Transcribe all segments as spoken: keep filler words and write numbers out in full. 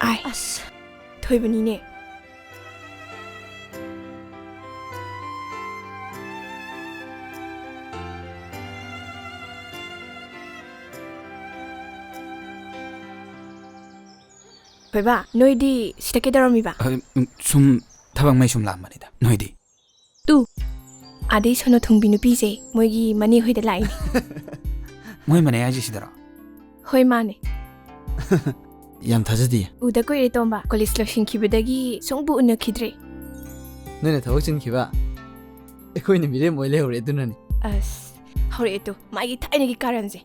ꯑꯥꯏ꯫ ꯑꯁ꯫ ꯊꯣꯏꯕꯅꯤꯅꯦ꯫ ꯊꯣꯏꯕ, ꯅꯣꯏꯗꯤ ꯁꯤꯗ ꯀꯩꯗꯧꯔꯝꯃꯤꯕ? ꯑ, ꯎꯝ, ꯁꯨꯝ ꯊꯕꯛ ꯃꯩ ꯁꯨꯝ ꯂꯥꯛꯑꯝꯕꯅꯤꯗ꯫ ꯅꯣꯏꯗꯤ? ꯇꯨ, ꯑꯥꯗꯩ ꯁꯣꯅꯣ ꯊꯨꯡꯕꯤ ꯅꯨꯄꯤꯁꯦ ꯃꯣꯏꯒꯤ ꯃꯅꯦ ꯍꯣꯏꯗ ꯂꯥꯛꯏꯅꯦ꯫ ꯃꯣꯏ ꯃꯅꯦ ꯍꯥꯏꯁꯦ ꯁꯤꯗꯔꯣ? ꯍꯣꯏ, ꯃꯥꯅꯦ꯫ ꯌꯥꯝ ꯊꯥꯖꯗꯤꯌꯦ꯫ ꯎꯗ ꯀꯨꯏꯔꯦ, ꯇꯣꯝꯕ꯫ ꯀꯣꯂꯦꯖ ꯂꯣꯏꯁꯤꯟꯈꯤꯕꯗꯒꯤ ꯁꯨꯡꯎ ꯎꯅꯈꯤꯗ꯭ꯔꯦ꯫ ꯅꯣꯏꯅ ꯊꯕꯛ ꯆꯤꯟꯈꯤꯕ, ꯑꯩꯈꯣꯏꯅ ꯃꯤꯔꯦꯝ ꯑꯣꯏ ꯂꯩꯍꯧꯔꯦ, ꯑꯗꯨꯅꯅꯤ꯫ ꯑꯁ, ꯍꯧꯔꯛꯑꯦ ꯇꯨ, ꯃꯥꯒꯤ ꯊꯥꯏꯅꯒꯤ ꯀꯥꯔꯟꯁꯦ꯫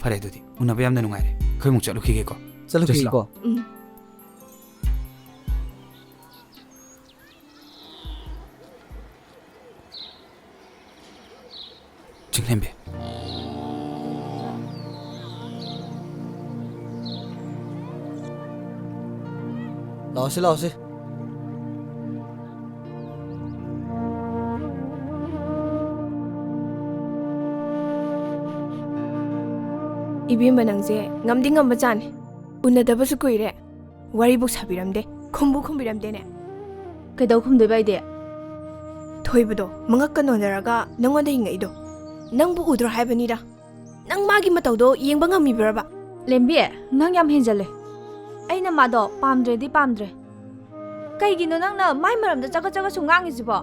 ꯐꯔꯦ, ꯑꯗꯨꯗꯤ ꯎꯅꯕ ꯌꯥꯝꯅ ꯅꯨꯡꯉꯥꯏꯔꯦ꯫ ꯑꯩꯈꯣꯏ ꯑꯃꯨꯛ ꯆꯠꯂꯨꯈꯤꯒꯦꯀꯣ꯫ ꯆꯠꯂꯨꯈꯤꯒꯦꯀꯣ꯫ ꯆꯠꯂꯨꯁꯤ ꯂꯥꯛꯑꯣ꯫ ꯎꯝ꯫ ꯆꯤꯡꯂꯦꯝꯕꯤ꯫ ꯂꯥꯛꯑꯣꯁꯤ, ꯂꯥꯛꯑꯣꯁꯤ꯫ ꯏꯕꯦꯝꯃ, ꯅꯪꯁꯦ ꯉꯝꯗꯤ ꯉꯝꯕ ꯖꯥꯠꯅꯤ꯫ ꯎꯅꯗꯕꯁꯨ ꯀꯨꯏꯔꯦ꯫ ꯋꯥꯔꯤꯕꯨ ꯁꯥꯕꯤꯔꯝꯗꯦ, ꯈꯨꯝꯕꯨ ꯈꯨꯝꯕꯤꯔꯝꯗꯦꯅꯦ꯫ ꯀꯩꯗꯧ ꯈꯨꯝꯗꯣꯏꯕ ꯑꯩꯗꯤ? ꯊꯣꯏꯕꯗꯣ ꯃꯉꯛꯀ ꯅꯣꯟꯖꯔꯒ ꯅꯪꯉꯣꯟꯗ ꯌꯦꯡꯉꯛꯏꯗꯣ ꯅꯪꯕꯨ ꯎꯗ꯭ꯔꯣ ꯍꯥꯏꯕꯅꯤꯗ꯫ ꯅꯪ ꯃꯥꯒꯤ ꯃꯇꯧꯗꯣ ꯌꯦꯡꯕ ꯉꯝꯃꯤꯕ꯭ꯔꯕ? ꯂꯦꯝꯕꯤ, ꯅꯪ ꯌꯥꯝ ꯍꯦꯟꯖꯜꯂꯦ꯫ ꯑꯩꯅ ꯃꯥꯗꯣ ꯄꯥꯝꯗ꯭ꯔꯗꯤ ꯄꯥꯝꯗ꯭ꯔꯦ꯫ ꯀꯩꯒꯤꯅꯣ ꯅꯪꯅ ꯃꯥꯏ ꯃꯔꯝꯗ ꯆꯒꯠ ꯆꯒꯠ ꯁꯨꯝ ꯉꯥꯡꯉꯤꯁꯤꯕꯣ?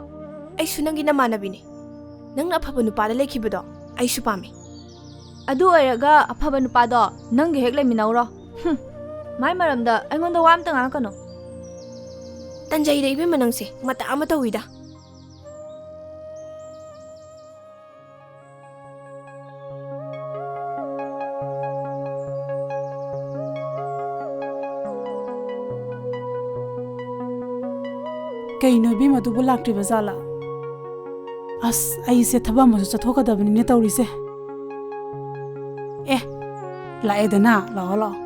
ꯑꯩꯁꯨ ꯅꯪꯒꯤ ꯅꯃꯥꯟꯅꯕꯤꯅꯤ꯫ ꯅꯪꯅ ꯑꯐꯕ ꯅꯨꯄꯥꯗ ꯂꯩꯈꯤꯕꯗꯣ ꯑꯩꯁꯨ ꯄꯥꯝꯃꯤ꯫ ꯑꯗꯨ ꯑꯣꯏꯔꯒ ꯑꯐꯕ ꯅꯨꯄꯥꯗꯣ ꯅꯪꯒ ꯍꯦꯛ ꯂꯩꯃꯤꯟꯅꯧꯔꯣ꯫ ꯍꯨꯝ, ꯃꯥꯏ ꯃꯔꯝꯗ ꯑꯩꯉꯣꯟꯗ ꯋꯥ ꯑꯝꯇ ꯉꯥꯡꯉꯛꯀꯅꯨ꯫ ꯇꯟꯖꯩꯗ ꯏꯕꯦꯝꯃ, ꯅꯪꯁꯦ ꯃꯇꯥ ꯑꯃ ꯇꯧꯏꯗ꯫ ꯀꯩꯅꯣ ꯏꯕꯦꯝꯃ, ꯑꯗꯨꯕꯨ ꯂꯥꯛꯇ꯭ꯔꯤꯕ ꯖꯥꯠꯂꯥ? ꯑꯁ, ꯑꯩꯁꯦ ꯊꯕꯛ ꯑꯃꯁꯨ ꯆꯠꯊꯣꯛꯀꯗꯕꯅꯤꯅꯦ ꯇꯧꯔꯤꯁꯦ꯫ ꯑꯦ, ꯂꯥꯛꯑꯦꯗꯅ, ꯂꯥꯛꯑꯣ, ꯂꯥꯛꯑꯣ꯫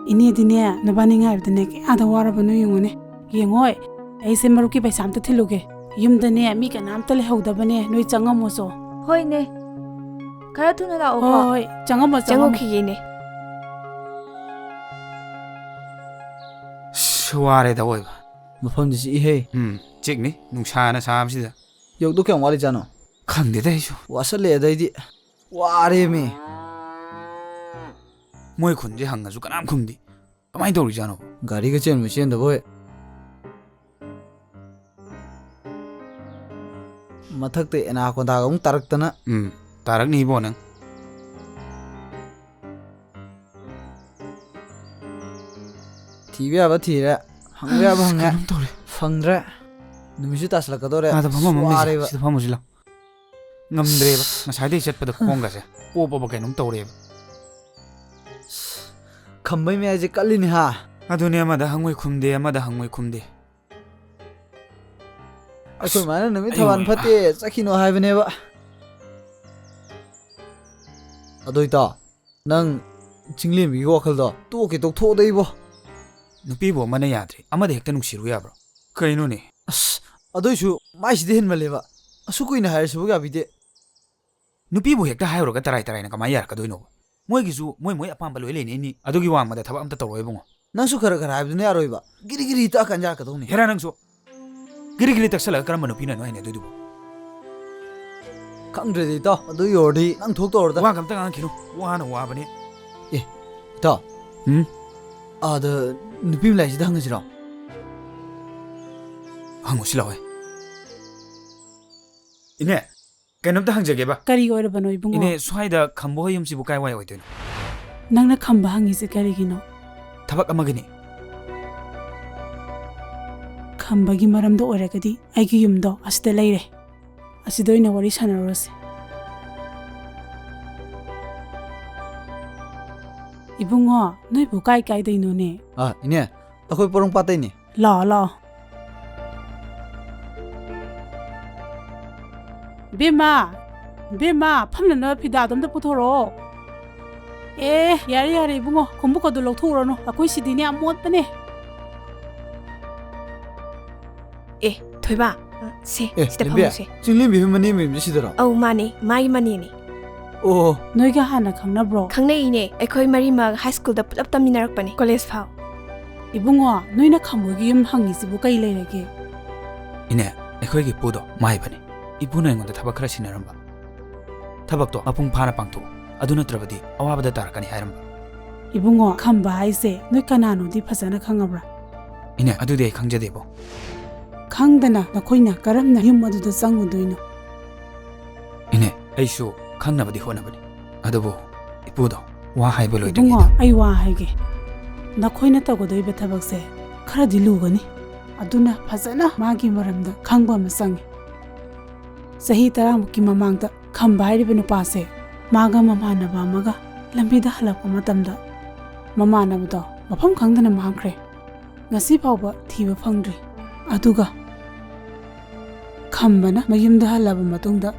ꯏꯅꯦꯗꯤꯅꯦ, ꯅꯕꯥꯅꯤ ꯉꯥꯏꯕꯗꯅꯦ ꯀꯌꯥꯗ ꯋꯥꯔꯕꯅꯣ ꯌꯦꯡꯉꯨꯅꯦ꯫ ꯌꯦꯡꯉꯣꯏ, ꯑꯩꯁꯦ ꯃꯔꯨꯞꯀꯤ ꯄꯩꯁꯥ ꯑꯝꯇ ꯊꯤꯜꯂꯨꯒꯦ꯫ ꯌꯨꯝꯗꯅꯦ ꯃꯤ ꯀꯅꯥꯝꯇ ꯂꯩꯍꯧꯗꯕꯅꯦ, ꯅꯣꯏ ꯆꯪꯉꯝꯃꯣꯁꯣ꯫ ꯍꯣꯏꯅꯦ꯫ ꯈꯔ ꯊꯨꯅ ꯂꯥꯛꯑꯣꯀꯣ꯫ ꯍꯣꯏ, ꯍꯣꯏ, ꯆꯪꯉꯝꯃꯣ, ꯆꯪꯉꯝꯃꯣ꯫ ꯆꯪꯉꯛꯈꯤꯒꯦꯅꯦ꯫ ꯑꯁ, ꯋꯥꯔꯦꯗ ꯑꯣꯏꯕ꯫ ꯃꯐꯝꯗꯤ ꯆꯤꯛꯏꯍꯦ꯫ ꯎꯝ, ꯆꯤꯛꯅꯤ, ꯅꯨꯡꯁꯥꯅ ꯁꯥꯕꯁꯤꯗ꯫ ꯌꯧꯗꯧ ꯀꯌꯥꯝ ꯋꯥꯠꯂꯤꯖꯥꯠꯅꯣ? ꯈꯪꯗꯦꯗ ꯑꯩꯁꯨ꯫ ꯋꯥꯁꯜꯂꯛꯑꯦꯗ ꯑꯩꯗꯤ꯫ ꯋꯥꯔꯦꯃꯤ꯫ ꯃꯣꯏ ꯈꯨꯟꯁꯦ ꯍꯪꯉꯁꯨ ꯀꯅꯥꯝ ꯈꯨꯝꯗꯦ꯫ ꯀꯃꯥꯏꯅ ꯇꯧꯔꯤꯖꯥꯠꯅꯣ? ꯒꯥꯔꯤꯒ ꯆꯦꯟꯕ ꯆꯦꯟꯗꯕ ꯍꯣꯏ꯫ ꯃꯊꯛꯇ ꯑꯦꯅꯥꯀꯣꯟꯗꯥꯒ ꯑꯃꯨꯛ ꯇꯥꯔꯛꯇꯅ꯫ ꯎꯝ, ꯇꯥꯔꯛꯅꯤ ꯏꯕꯣ ꯅꯪ꯫ ꯊꯤꯕ ꯌꯥꯕ ꯊꯤꯔꯦ, ꯍꯪꯕ ꯌꯥꯕ ꯑꯁ, ꯍꯪꯉꯦ꯫ ꯀꯩꯅꯣꯝ ꯇꯧꯔꯦ꯫ ꯐꯪꯗ꯭ꯔꯦ꯫ ꯅꯨꯃꯤꯠꯁꯨ ꯇꯥꯁꯜꯂꯛꯀꯗꯧꯔꯦ꯫ ꯑꯥꯗ ꯐꯝꯃꯝꯃꯣ, ꯑꯁ, ꯃꯤꯁꯦ꯫ ꯋꯥꯔꯦꯕ꯫ ꯁꯤꯗ ꯐꯝꯃꯨꯁꯤ ꯂꯥꯎ꯫ ꯉꯝꯗ꯭ꯔꯦꯕ꯫ ꯉꯁꯥꯏꯗꯩ ꯆꯠꯄꯗ ꯈꯣꯡꯒꯁꯦ ꯄꯣꯞ ꯄꯣꯞꯄ ꯀꯩꯅꯣꯝ ꯇꯧꯔꯦꯕ꯫ ꯈꯝꯕꯩ ꯃꯌꯥꯏꯁꯦ ꯀꯜꯂꯤꯅꯦ ꯍꯥ꯫ ꯑꯗꯨꯅꯦ, ꯑꯃꯗ ꯍꯪꯉꯨꯏ ꯈꯨꯝꯗꯦ, ꯑꯃꯗ ꯍꯪꯉꯨꯏ ꯈꯨꯝꯗꯦ꯫ ꯑꯩꯈꯣꯏ ꯑꯁ, ꯃꯥꯅ ꯅꯨꯃꯤꯠ ꯑꯩ ꯊꯧꯕꯥꯜ ꯋꯥ- ꯐꯠꯇꯦ, ꯆꯠꯈꯤꯅꯣ ꯍꯥꯏꯕꯅꯦꯕ꯫ ꯑꯗꯣ ꯏꯇꯥꯎ, ꯅꯪ ꯆꯤꯡꯂꯦꯝꯕꯤꯒꯤ ꯋꯥꯈꯜꯗꯣ ꯇꯣꯛꯀꯦ ꯇꯣꯛꯊꯣꯛꯑꯣꯗ ꯏꯕꯣ꯫ ꯅꯨꯄꯤꯕꯨ ꯑꯃꯅ ꯌꯥꯗ꯭ꯔꯤ, ꯑꯃꯗ ꯍꯦꯛꯇ ꯅꯨꯡꯁꯤꯔꯨ ꯌꯥꯕ꯭ꯔꯣ? ꯀꯩꯅꯣꯅꯦ? ꯑꯁ, ꯑꯗꯨꯏꯁꯨ ꯃꯥꯏꯁꯤꯗꯤ ꯍꯦꯟꯃꯜꯂꯦꯕ꯫ ꯑꯁꯨꯛ ꯀꯨꯏꯅ ꯍꯥꯏꯔꯁꯤꯕꯨ ꯌꯥꯕꯤꯗꯦ꯫ ꯅꯨꯄꯤꯕꯨ ꯍꯦꯛꯇ ꯍꯥꯏꯔꯨꯔꯒ ꯇꯔꯥꯏ ꯇꯔꯥꯏꯅ ꯀꯃꯥꯏ ꯌꯥꯔꯛꯀꯗꯣꯏꯅꯣꯕ? ꯃꯣꯏꯒꯤꯁꯨ ꯃꯣꯏ ꯃꯣꯏ ꯑꯄꯥꯝꯕ ꯂꯣꯏ ꯂꯩꯅꯩꯅꯤ꯫ ꯑꯗꯨꯒꯤ ꯋꯥꯡꯃꯗ ꯊꯕꯛ ꯑꯝꯇ ꯇꯧꯔꯣꯏ ꯏꯕꯨꯡꯉꯣ꯫ ꯅꯪꯁꯨ ꯈꯔ ꯈꯔ ꯍꯥꯏꯕꯗꯨꯅ ꯌꯥꯔꯣꯏꯕ꯫ ꯒꯤꯔꯤ ꯒꯤꯔꯤ ꯇꯛꯑꯀꯥꯟ ꯌꯥꯔꯛꯀꯗꯧꯅꯤ꯫ ꯍꯦꯔꯥ ꯅꯪꯁꯨ! ꯒꯤꯔꯤ ꯒꯤꯔꯤ ꯇꯛꯁꯜꯂꯒ ꯀꯔꯝꯕ ꯅꯨꯄꯤꯅꯅꯣ ꯍꯩꯅꯗꯣꯏꯗꯨꯕꯣ? ꯈꯪꯗ꯭ꯔꯦꯗ ꯏꯇꯥꯎ, ꯑꯗꯨꯒꯤ ꯑꯣꯏꯔꯗꯤ ꯅꯪ ꯊꯣꯛꯇꯧꯔꯗ꯫ ꯋꯥꯒ ꯑꯝꯇ ꯉꯥꯡꯈꯤꯅꯨ, ꯋꯥꯅ ꯋꯥꯕꯅꯦ꯫ ꯑꯦ, ꯏꯇꯥꯎ꯫ ꯎꯝ? ꯑꯥꯗ ꯅꯨꯄꯤ ꯑꯃ ꯂꯥꯛꯏꯁꯤꯗ ꯍꯪꯉꯁꯤꯔꯣ? ꯍꯪꯉꯨꯁꯤ ꯂꯥꯛꯑꯣꯍꯦ꯫ ꯏꯅꯦ, ꯀꯩꯅꯣꯝꯇ ꯍꯪꯖꯒꯦꯕ꯫ ꯀꯔꯤ ꯑꯣꯏꯔꯕꯅꯣ ꯏꯕꯨꯡꯉꯣ? ꯏꯅꯦ, ꯁ꯭ꯋꯥꯏꯗ ꯈꯝꯕ ꯍꯣꯏ ꯌꯨꯝꯁꯤꯕꯨ ꯀꯥꯏꯋꯥꯏ ꯑꯣꯏꯗꯣꯏꯅꯣ? ꯅꯪꯅ ꯈꯝꯕ ꯍꯪꯉꯤꯁꯦ ꯀꯔꯤꯒꯤꯅꯣ? ꯊꯕꯛ ꯑꯃꯒꯤꯅꯤ꯫ ꯈꯝꯕꯒꯤ ꯃꯔꯝꯗ ꯑꯣꯏꯔꯒꯗꯤ ꯑꯩꯒꯤ ꯌꯨꯝꯗꯣ ꯑꯁꯤꯗ ꯂꯩꯔꯦ꯫ ꯑꯁꯤꯗ ꯑꯣꯏꯅ ꯋꯥꯔꯤ ꯁꯥꯟꯅꯔꯨꯔꯁꯦ꯫ ꯏꯕꯨꯡꯉꯣ, ꯅꯣꯏꯕꯨ ꯀꯥꯏ ꯀꯥꯏꯗꯩꯅꯣꯅꯦ? ꯑꯥ, ꯏꯅꯦ, ꯑꯩꯈꯣꯏ ꯄꯣꯔꯣꯝꯄꯥꯠꯇꯩꯅꯦ꯫ ꯂꯥꯛꯑꯣ, ꯂꯥꯛꯑꯣ꯫ ꯕꯦꯝꯃ, ꯕꯦꯝꯃ, ꯐꯝꯅꯅꯕ ꯐꯤꯗꯥꯗꯣ ꯑꯝꯇ ꯄꯨꯊꯣꯔꯛꯑꯣ꯫ ꯑꯦ, ꯌꯥꯔꯦ, ꯌꯥꯔꯦ, ꯏꯕꯨꯡꯉꯣ, ꯈꯣꯡꯎꯞꯀꯗꯣ ꯂꯧꯊꯣꯛꯎꯔꯅꯨ꯫ ꯑꯩꯈꯣꯏ ꯁꯤꯗꯤꯅꯦ, ꯌꯥꯝ ꯃꯣꯠꯄꯅꯦ꯫ ꯑꯦ, ꯊꯣꯏꯕ, ꯁꯦ, ꯑꯦ, ꯁꯤꯗ ꯂꯦꯝꯕꯤ, ꯐꯝꯃꯨꯁꯦ꯫ ꯆꯤꯡꯂꯦꯝꯕꯤ ꯍꯣꯏ ꯃꯅꯦ ꯃꯌꯨꯝꯁꯦ ꯁꯤꯗꯔꯣ? ꯑꯧ, ꯃꯥꯅꯦ, ꯃꯥꯒꯤ ꯃꯅꯦꯅꯦ꯫ ꯑꯣ꯫ ꯅꯣꯏꯒ ꯍꯥꯟꯅ ꯈꯪꯅꯕ꯭ꯔꯣ? ꯈꯪꯅꯩ ꯏꯅꯦ, ꯑꯩꯈꯣꯏ ꯃꯔꯤꯃꯛ ꯍꯥꯏ ꯁ꯭ꯀꯨꯜꯗ ꯄꯨꯂꯞ ꯇꯝꯃꯤꯟꯅꯔꯛꯄꯅꯦ, ꯀꯣꯂꯦꯖ ꯐꯥꯎ꯫ ꯏꯕꯨꯡꯉꯣ, ꯅꯣꯏꯅ ꯈꯝꯕꯒꯤ ꯌꯨꯝ ꯍꯪꯉꯤꯁꯤꯕꯨ ꯀꯩ ꯂꯩꯔꯒꯦ? ꯏꯅꯦ, ꯑꯩꯈꯣꯏꯒꯤ ꯏꯄꯨꯗꯣ ꯃꯥꯏꯕꯅꯤ꯫ ꯏꯄꯨꯅ ꯑꯩꯉꯣꯟꯗ ꯊꯕꯛ ꯈꯔ ꯁꯤꯟꯅꯔꯝꯕ꯫ ꯊꯕꯛꯇꯣ ꯃꯄꯨꯡ ꯐꯥꯅ ꯄꯥꯡꯊꯣꯛꯎ, ꯑꯗꯨ ꯅꯠꯇ꯭ꯔꯕꯗꯤ ꯑꯋꯥꯕꯗ ꯇꯥꯔꯛꯀꯅꯤ ꯍꯥꯏꯔꯝꯕ꯫ ꯏꯕꯨꯡꯉꯣ, ꯈꯝꯕ ꯍꯥꯏꯁꯦ ꯅꯣꯏ ꯀꯅꯥꯅꯣꯗꯤ ꯐꯖꯅ ꯈꯪꯉꯕ꯭ꯔꯥ? ꯏꯅꯦ, ꯑꯗꯨꯗꯤ ꯑꯩ ꯈꯪꯖꯗꯦꯕꯣ꯫ ꯈꯪꯗꯅ ꯅꯈꯣꯏꯅ ꯀꯔꯝꯅ ꯌꯨꯝ ꯑꯗꯨꯗ ꯆꯪꯉꯨꯗꯣꯏꯅꯣ? ꯏꯅꯦ, ꯑꯩꯁꯨ ꯈꯪꯅꯕꯗꯤ ꯍꯣꯠꯅꯕꯅꯤ, ꯑꯗꯨꯕꯨ ꯏꯄꯨꯗꯣ ꯋꯥ ꯍꯥꯏꯕ ꯂꯣꯏꯗ꯭ꯔꯤꯉꯩꯗ꯫ ꯏꯕꯨꯡꯉꯣ, ꯑꯩ ꯋꯥ ꯍꯥꯏꯒꯦ꯫ ꯅꯈꯣꯏꯅ ꯇꯧꯒꯗꯣꯏꯕ ꯊꯕꯛꯁꯦ ꯈꯔꯗꯤ ꯂꯨꯒꯅꯤ꯫ ꯑꯗꯨꯅ ꯐꯖꯅ ꯃꯥꯒꯤ ꯃꯔꯝꯗ ꯈꯪꯕ ꯑꯃ ꯆꯪꯉꯤ꯫ ꯆꯍꯤ ꯇꯔꯥꯃꯨꯛꯀꯤ ꯃꯃꯥꯡꯗ ꯈꯝꯕ ꯍꯥꯏꯔꯤꯕ ꯅꯨꯄꯥꯁꯦ ꯃꯥꯒ ꯃꯃꯥꯟꯅꯕ ꯑꯃꯒ ꯂꯝꯕꯤꯗ ꯍꯜꯂꯛꯄ ꯃꯇꯝꯗ ꯃꯃꯥꯟꯅꯕꯗꯣ ꯃꯐꯝ ꯈꯪꯗꯅ ꯃꯥꯡꯈ꯭ꯔꯦ꯫ ꯉꯁꯤ ꯐꯥꯎꯕ ꯊꯤꯕ ꯐꯪꯗ꯭ꯔꯤ꯫ ꯑꯗꯨꯒ ꯈꯝꯕꯅ ꯃꯌꯨꯝꯗ ꯍꯜꯂꯕ ꯃꯇꯨꯡꯗ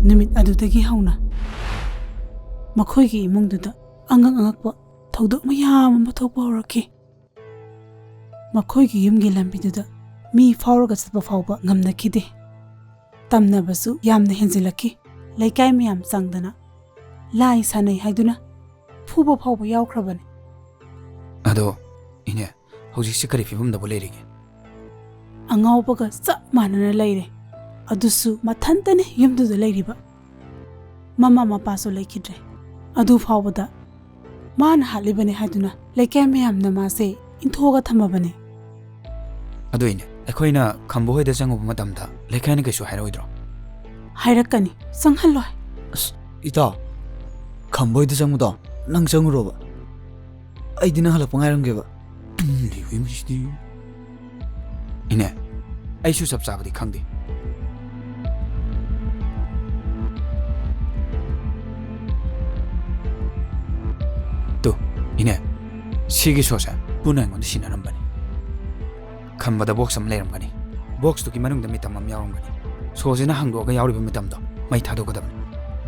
ꯅꯨꯃꯤꯠ ꯑꯗꯨꯗꯒꯤ ꯍꯧꯅ ꯃꯈꯣꯏꯒꯤ ꯏꯃꯨꯡꯗꯨꯗ ꯑꯉꯛ ꯑꯉꯛꯄ ꯊꯧꯗꯣꯛ ꯃꯌꯥꯝ ꯑꯃ ꯊꯣꯛꯄ ꯍꯧꯔꯛꯈꯤ꯫ ꯃꯈꯣꯏꯒꯤ ꯌꯨꯝꯒꯤ ꯂꯝꯕꯤꯗꯨꯗ ꯃꯤ ꯐꯥꯎꯔꯒ ꯆꯠꯄ ꯐꯥꯎꯕ ꯉꯝꯅꯈꯤꯗꯦ꯫ ꯇꯝꯅꯕꯁꯨ ꯌꯥꯝꯅ ꯍꯦꯟꯖꯤꯜꯂꯛꯈꯤ꯫ ꯂꯩꯀꯥꯏ ꯃꯌꯥꯝ ꯆꯪꯗꯅ ꯂꯥꯏ ꯁꯥꯟꯅꯩ ꯍꯥꯏꯗꯨꯅ ꯐꯨꯕ ꯐꯥꯎꯕ ꯌꯥꯎꯈ꯭ꯔꯕꯅꯤ꯫ ꯑꯗꯣ ꯏꯅꯦ, ꯍꯧꯖꯤꯛꯁꯤ ꯀꯔꯤ ꯐꯤꯕꯝꯗꯕꯨ ꯂꯩꯔꯤꯒꯦ? ꯑꯉꯥꯎꯕꯒ ꯆꯞ ꯃꯥꯟꯅꯅ ꯂꯩꯔꯦ꯫ ꯑꯗꯨꯁꯨ ꯃꯊꯟꯇꯅꯤ ꯌꯨꯝꯗꯨꯗ ꯂꯩꯔꯤꯕ꯫ ꯃꯃꯥ ꯃꯄꯥꯁꯨ ꯂꯩꯈꯤꯗ꯭ꯔꯦ꯫ ꯑꯗꯨ ꯐꯥꯎꯕꯗ ꯃꯥꯅ ꯍꯥꯠꯂꯤꯕꯅꯤ ꯍꯥꯏꯗꯨꯅ ꯂꯩꯀꯥꯏ ꯃꯌꯥꯝꯅ ꯃꯥꯁꯦ ꯏꯟꯊꯣꯛꯑꯒ ꯊꯝꯃꯕꯅꯦ꯫ ꯑꯗꯨ ꯏꯅꯦ, ꯑꯩꯈꯣꯏꯅ ꯈꯝꯕ ꯍꯣꯏꯗ ꯆꯪꯉꯨꯕ ꯃꯇꯝꯗ ꯂꯩꯀꯥꯏꯅ ꯀꯩꯁꯨ ꯍꯥꯏꯔꯛꯑꯣꯏꯗ꯭ꯔꯣ? ꯍꯥꯏꯔꯛꯀꯅꯤ, ꯆꯪꯍꯜꯂꯣꯏ꯫ ꯑꯁ, ꯏꯇꯥꯎ, ꯈꯝꯕ ꯍꯣꯏꯗ ꯆꯪꯕꯗꯣ ꯅꯪ ꯆꯪꯉꯨꯔꯣꯕ꯫ ꯑꯩꯗꯤ ꯅꯪ ꯍꯜꯂꯛꯄ ꯉꯥꯏꯔꯝꯒꯦꯕ꯫ ꯇꯨꯝ ꯂꯩꯕ ꯏꯃꯨꯡꯁꯤꯗꯤ꯫ ꯏꯅꯦ, ꯑꯩꯁꯨ ꯆꯞ ꯆꯥꯕꯗꯤ ꯈꯪꯗꯦ꯫ ꯇꯨ, ꯏꯅꯦ, ꯁꯤꯒꯤ ꯁꯣꯁꯦ ꯄꯨꯟꯅ ꯑꯩꯉꯣꯟꯗ ꯁꯤꯟꯅꯔꯝꯕꯅꯤ꯫ ꯈꯝꯕꯗ ꯕꯣꯛꯁ ꯑꯃ ꯂꯩꯔꯝꯒꯅꯤ꯫ ꯕꯣꯛꯁꯇꯨꯒꯤ ꯃꯅꯨꯡꯗ ꯃꯤꯇꯝ ꯑꯃ ꯌꯥꯎꯔꯝꯒꯅꯤ꯫ ꯁꯣꯁꯤꯅ ꯍꯥꯡꯗꯣꯛꯑꯒ ꯌꯥꯎꯔꯤꯕ ꯃꯤꯇꯝꯗꯣ ꯃꯩ ꯊꯥꯗꯣꯛꯀꯗꯕꯅꯤ꯫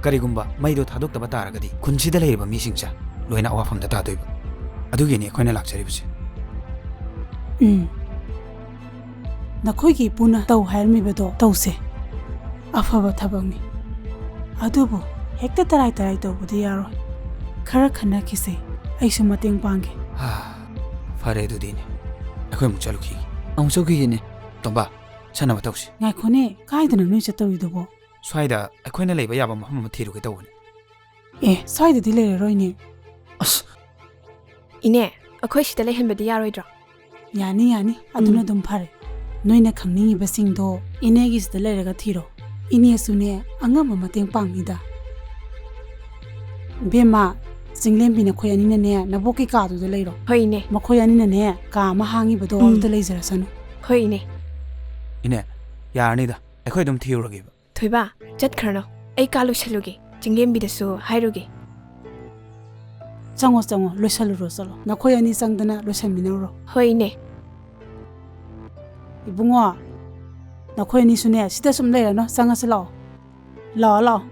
ꯀꯔꯤꯒꯨꯝꯕ ꯃꯩꯗꯣ ꯊꯥꯗꯣꯛꯇꯕ ꯇꯥꯔꯒꯗꯤ ꯈꯨꯟꯁꯤꯗ ꯂꯩꯔꯤꯕ ꯃꯤꯁꯤꯡꯁꯦ ꯂꯣꯏꯅ ꯑꯋꯥꯐꯝꯗ ꯇꯥꯗꯣꯏꯕ꯫ ꯑꯗꯨꯒꯤꯅꯤ ꯑꯩꯈꯣꯏꯅ ꯂꯥꯛꯆꯔꯤꯕꯁꯦ꯫ ꯎꯝ꯫ ꯅꯈꯣꯏꯒꯤ ꯏꯄꯨꯅ ꯇꯧ ꯍꯥꯏꯔꯝꯃꯤꯕꯗꯣ ꯇꯧꯁꯦ꯫ ꯑꯐꯕ ꯊꯕꯛꯅꯤ꯫ ꯑꯗꯨꯕꯨ ꯍꯦꯛꯇ ꯇꯔꯥꯏ ꯇꯔꯥꯏ ꯇꯧꯕꯗꯤ ꯌꯥꯔꯣꯏ꯫ ꯈꯔ ꯈꯟꯅꯈꯤꯁꯦ꯫ ꯑꯩꯁꯨ ꯃꯇꯦꯡ ꯄꯥꯡꯒꯦ꯫ ꯍꯥ, ꯐꯔꯦ ꯑꯗꯨꯗꯤꯅꯦ꯫ ꯑꯩꯈꯣꯏ ꯑꯃꯨꯛ ꯆꯠꯂꯨꯈꯤꯒꯦ꯫ ꯑꯃꯨꯛ ꯆꯠꯈꯤꯒꯦꯅꯦ꯫ ꯇꯣꯝꯕ, ꯁꯥꯟꯅꯕ ꯇꯧꯁꯤ꯫ ꯉꯥꯏꯈꯣꯅꯦ, ꯀꯥꯏꯗꯅꯣ ꯅꯣꯏ ꯆꯠꯇꯧꯔꯤꯗꯨꯕꯣ? ꯁ꯭ꯋꯥꯏꯗ ꯑꯩꯈꯣꯏꯅ ꯂꯩꯕ ꯌꯥꯕ ꯃꯐꯝ ꯑꯃ ꯊꯤꯔꯨꯒꯦ ꯇꯧꯕꯅꯤ꯫ ꯑꯦ, ꯁ꯭ꯋꯥꯏꯗꯗꯤ ꯂꯩꯔꯔꯣꯏꯅꯦ꯫ ꯑꯁ! ꯏꯅꯦ, ꯑꯩꯈꯣꯏ ꯁꯤꯗ ꯂꯩꯍꯟꯕꯗꯤ ꯌꯥꯔꯣꯏꯗ꯭ꯔꯣ? ꯌꯥꯅꯤ, ꯌꯥꯅꯤ꯫ ꯑꯗꯨꯅ ꯎꯝ꯫ ꯑꯗꯨꯝ ꯐꯔꯦ꯫ ꯅꯣꯏꯅ ꯈꯪꯅꯤꯡꯉꯤꯕꯁꯤꯡꯗꯣ ꯏꯅꯦꯒꯤꯁꯤꯗ ꯂꯩꯔꯒ ꯊꯤꯔꯣ꯫ ꯏꯅꯦꯁꯨꯅꯦ, ꯑꯉꯝꯕ ꯃꯇꯦꯡ ꯄꯥꯡꯅꯤꯗ꯫ ꯕꯦꯝꯃ, ꯆꯤꯡꯂꯦꯝꯕꯤ, ꯅꯈꯣꯏ ꯑꯅꯤꯅꯅꯦ, ꯅꯕꯣꯛꯀꯤ ꯀꯥꯗꯨꯗ ꯂꯩꯔꯣ꯫ ꯍꯣꯏ, ꯏꯅꯦ꯫ ꯃꯈꯣꯏ ꯑꯅꯤꯅꯅꯦ, ꯀꯥ ꯑꯃ ꯍꯥꯡꯉꯤꯕꯗꯣ ꯎꯝ꯫ ꯑꯗꯨꯗ ꯂꯩꯖꯔꯁꯅꯨ꯫ ꯍꯣꯏ, ꯏꯅꯦ꯫ ꯏꯅꯦ, ꯌꯥꯔꯅꯤꯗ꯫ ꯑꯩꯈꯣꯏ ꯑꯗꯨꯝ ꯊꯤꯔꯨꯔꯒꯦꯕ꯫ ꯊꯣꯏꯕ, ꯆꯠꯈ꯭ꯔꯅꯣ꯫ ꯑꯩ ꯀꯥ ꯂꯣꯏꯁꯜꯂꯨꯒꯦ꯫ ꯆꯤꯡꯂꯦꯝꯕꯤꯗꯁꯨ ꯍꯥꯏꯔꯨꯒꯦ꯫ ꯆꯪꯉꯣ, ꯆꯪꯉꯣ, ꯂꯣꯏꯁꯜꯂꯨꯔꯣ, ꯆꯠꯂꯣ꯫ ꯅꯈꯣꯏ ꯑꯅꯤ ꯆꯪꯗꯅ ꯂꯣꯏꯁꯟꯃꯤꯟꯅꯔꯨꯔꯣ꯫ ꯍꯣꯏ, ꯏꯅꯦ꯫ ꯏꯕꯨꯡꯉꯣ, ꯅꯈꯣꯏ ꯑꯅꯤꯁꯨꯅꯦ, ꯁꯤꯗ ꯁꯨꯝ ꯂꯩꯔꯅꯨ, ꯆꯪꯉꯁꯤ ꯂꯥꯛꯑꯣ꯫ ꯂꯥꯛꯑꯣ, ꯂꯥꯛꯑꯣ꯫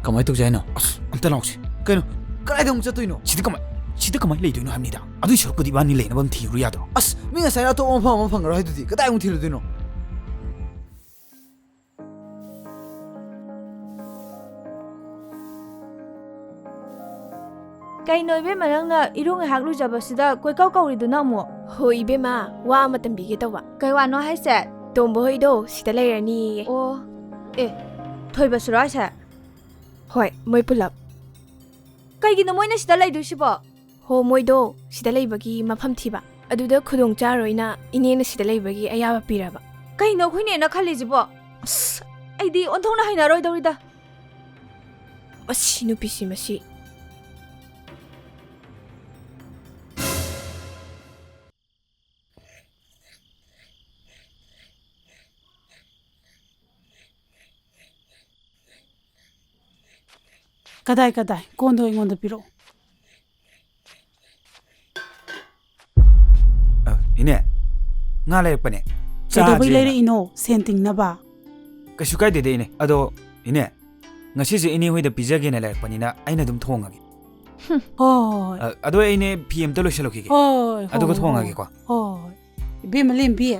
ꯀꯃꯥꯏ ꯇꯧꯁꯦ ꯍꯥꯏꯅꯣ? ꯑꯁ, ꯑꯝꯇ ꯂꯥꯛꯁꯤ꯫ ꯀꯩꯅꯣ? ꯀꯗꯥꯏꯗ ꯑꯃꯨꯛ ꯆꯠꯇꯣꯏꯅꯣ? ꯁꯤꯗ ꯀꯃꯥꯏ, ꯁꯤꯗ ꯀꯃꯥꯏ ꯂꯩꯗꯣꯏꯅꯣ ꯍꯥꯏꯕꯅꯤꯗ? ꯑꯗꯨꯏ ꯁꯔꯨꯛꯄꯨꯗꯤ ꯏꯕꯥꯅꯤ ꯂꯩꯅꯕ ꯑꯃ ꯊꯤꯔꯨ ꯌꯥꯗ꯭ꯔꯣ? ꯑꯁ, ꯃꯤ ꯉꯁꯥꯏ ꯑꯇꯣꯞꯄ ꯃꯐꯝ ꯑꯃ ꯐꯪꯉꯔꯣꯏ ꯍꯥꯏꯗꯨꯗꯤ꯫ ꯀꯗꯥꯏ ꯑꯃꯨꯛ ꯊꯤꯔꯨꯗꯣꯏꯅꯣ? ꯀꯩꯅꯣ ꯏꯕꯦꯝꯃ, ꯅꯪꯅ ꯏꯔꯨ ꯉꯥꯏꯍꯥꯛ ꯂꯨꯖꯕꯁꯤꯗ ꯀꯣꯏꯀꯧ ꯀꯧꯔꯤꯗꯨꯅ ꯑꯃꯨꯛ? ꯍꯣꯏ ꯏꯕꯦꯝꯃ, ꯋꯥ ꯑꯃ ꯇꯝꯕꯤꯒꯦ ꯇꯧꯕ꯫ ꯀꯩ ꯋꯥꯅꯣ ꯍꯥꯏꯁꯦ? ꯇꯣꯝꯕ ꯍꯣꯏꯗꯣ ꯁꯤꯗ ꯂꯩꯔꯅꯤꯌꯦ꯫ ꯑꯣ, ꯑꯦ, ꯊꯣꯏꯕꯁꯨꯔꯣ ꯍꯥꯏꯁꯦ? ꯍꯣꯏ, ꯃꯣꯏ ꯄꯨꯂꯞ꯫ ꯀꯩꯒꯤꯅꯣ ꯃꯣꯏꯅ ꯁꯤꯗ ꯂꯩꯗꯣꯏꯁꯤꯕꯣ? ꯍꯣ, ꯃꯣꯏꯗꯣ ꯁꯤꯗ ꯂꯩꯕꯒꯤ ꯃꯐꯝ ꯊꯤꯕ꯫ ꯑꯗꯨꯗ ꯈꯨꯗꯣꯡ ꯆꯥꯔꯣꯏꯅ ꯏꯅꯦꯅ ꯁꯤꯗ ꯂꯩꯕꯒꯤ ꯑꯌꯥꯕ ꯄꯤꯔꯕ꯫ ꯀꯩꯅꯣ ꯑꯩꯈꯣꯏꯅꯦꯅ ꯈꯜꯂꯤꯁꯤꯕꯣ? ꯑꯁ, ꯑꯩꯗꯤ ꯑꯣꯟꯊꯣꯛꯅ ꯍꯩꯅꯔꯣꯏꯗꯧꯔꯤꯗ꯫ ꯃꯁꯤ ꯅꯨꯄꯤꯁꯤ, ꯃꯁꯤ꯫ ꯀꯗꯥꯏ, ꯀꯗꯥꯏ? ꯀꯣꯟꯗꯣ ꯑꯩꯉꯣꯟꯗ ꯄꯤꯔꯛꯑꯣ꯫ ꯑ, ꯏꯅꯦ, ꯉꯥ ꯂꯩꯔꯛꯄꯅꯦ꯫ ꯀꯩꯗꯧꯕꯩ ꯆꯥꯁꯦꯅ꯫ ꯂꯩꯔꯛꯏꯅꯣ? ꯁꯦꯟ ꯇꯤꯡꯅꯕ? ꯀꯩꯁꯨ ꯀꯥꯏꯗꯦꯗ, ꯏꯅꯦ꯫ ꯑꯗꯣ, ꯏꯅꯦ, ꯉꯁꯤꯁꯦ ꯏꯅꯦ ꯍꯣꯏꯗ ꯄꯤꯖꯒꯦꯅ ꯂꯩꯔꯛꯄꯅꯤꯅ ꯑꯩꯅ ꯑꯗꯨꯝ ꯊꯣꯡꯉꯒꯦ꯫ ꯍꯣꯏ꯫ ꯑ, ꯑꯗꯣ ꯑꯩꯅꯦ ꯐꯤ ꯑꯝꯇ ꯂꯣꯏꯁꯜꯂꯨꯈꯤꯒꯦ꯫ ꯍꯣꯏ, ꯍꯣꯏ, ꯑꯗꯨꯒ ꯍꯣꯏ, ꯊꯣꯡꯉꯒꯦꯀꯣ꯫ ꯍꯣꯏ꯫ ꯏꯕꯦꯝꯃ ꯂꯦꯝꯕꯤ,